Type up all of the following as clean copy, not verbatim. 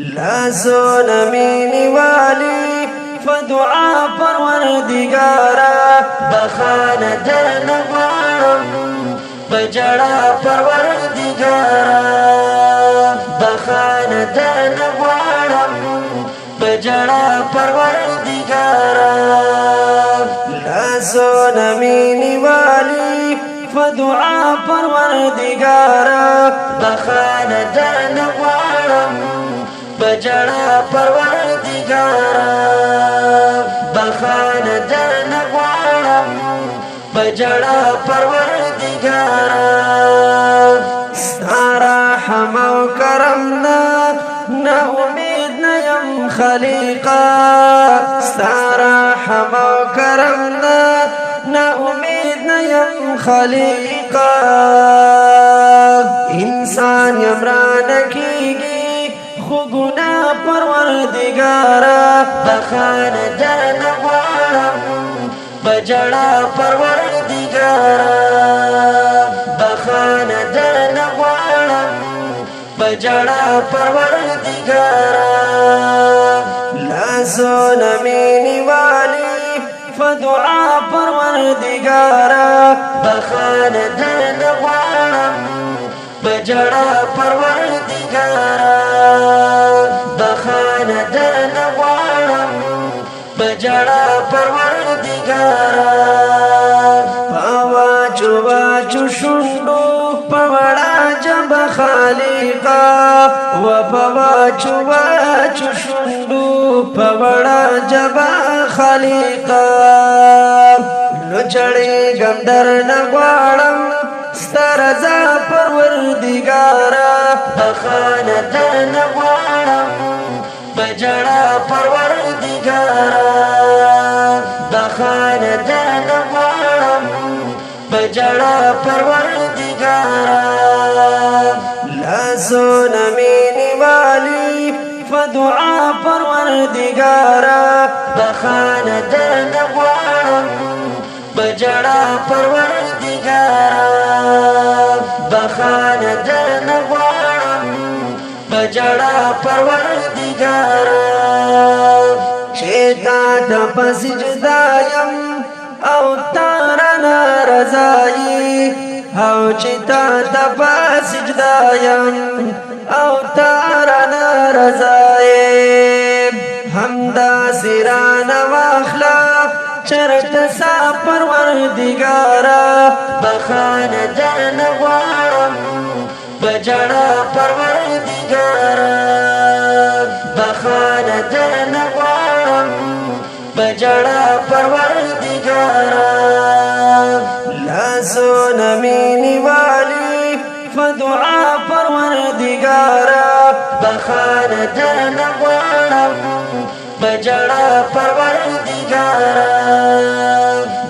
لاسونه مې نیولي په دعا پروردګاره، بخښنه درنه غواړم په ژړا پروردګاره، بخښنه درنه غواړم په ژړا پروردګاره. لاسونه مې نیولي په دعا پروردګاره، بخښنه درنه غواړم په ژړا پروردګاره، بخښنه درنه غواړم په ژړا پروردګاره. ستا رحم او کرم نه نا امید نه یم خلیقه، ستا رحم او کرم نه نا امید نه یم خلیقه. انسان یم رانه کیږي خو ګناه پروردګاره، بخښنه درنه غواړم په ژړا پروردګاره، بخښنه درنه غواړم په ژړا پروردګاره. لاسونه مې نیولي په دعا پروردګاره، بخښنه درنه غواړم په ژړا پروردګاره، بخښنه درنه غواړم په ژړا پروردګاره. په واچو واچو شونډو په وړه ژبه خالقه، و په واچو واچو شونډو په وړه ژبه خالقه. نو چړېږم درنه غواړم ستا رضا پروردګاره، بخښنه درنه غواړم په ژړا پروردګاره، بخښنه درنه غواړم په ژړا پروردګاره. لاسونه مې نیولي په دعا پروردګاره، بخښنه درنه غواړم په ژړا پروردګاره، بخښنه درنه غواړم په ژړا پروردګاره. چې تا ته په سجده یم او تا رانه رضا یې، او چې تا ته په سجده یم او تا رانه رضا یې، همداسې رانه واخله چرته سا پروردګاره، بخښنه درنه غواړم په ژړا پروردګاره، بخښنه درنه غواړم په ژړا پروردګاره. لاسونه مې نیولي په دعا پروردګاره، بخښنه درنه غواړم په ژړا پروردګاره،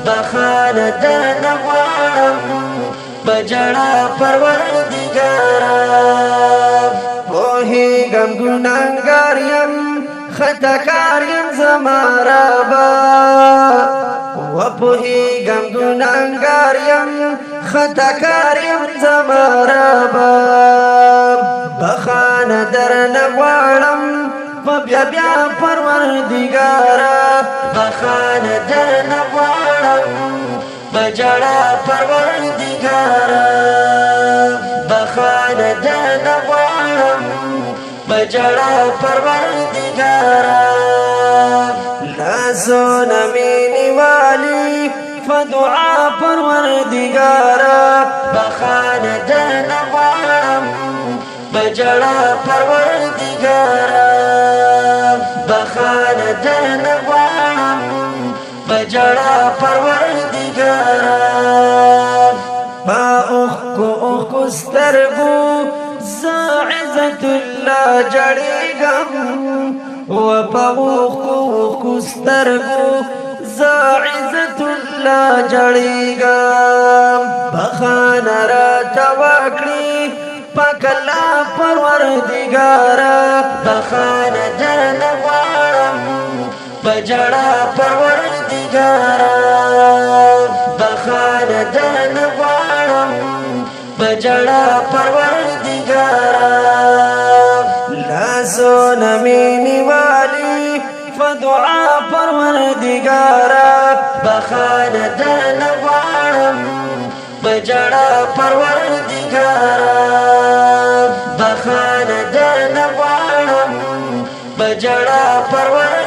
بخښنه درنه غواړم په ژړا پروردګاره. پوهېږم ګناهګار یم خطاکار یم زما ربه، و پوهېږم ګناهګار یم خطاکار یم زما ربه. بخښنه درنه غواړم په بیا بیا پروردګاره، بخښنه درنه غواړم په ژړا پروردګاره، بخښنه درنه غواړم په ژړا پروردګاره. لاسونه مې نیولي په دعا پروردګاره، بخښنه درنه غواړم په ژړا پروردګاره، بخښنه درنه غواړم په ژړا پروردګاره. په اوښکو اوښکو سترګو زه عزت الله ژړېږم، و په اوښکو اوښکو سترګو زه عزت الله ژړېږم. بخښنه راته وکړي پاک الله پروردګاره، بخښنه درنه غواړم په ژړا پروردګاره، بخښنه درنه غواړم په ژړا پروردګاره. لاسونه لاسونه مې نیولي په دعا پروردګاره، بخښنه درنه غواړم په ژړا پروردګاره، بخښنه درنه غواړم په ژړا پروردګاره.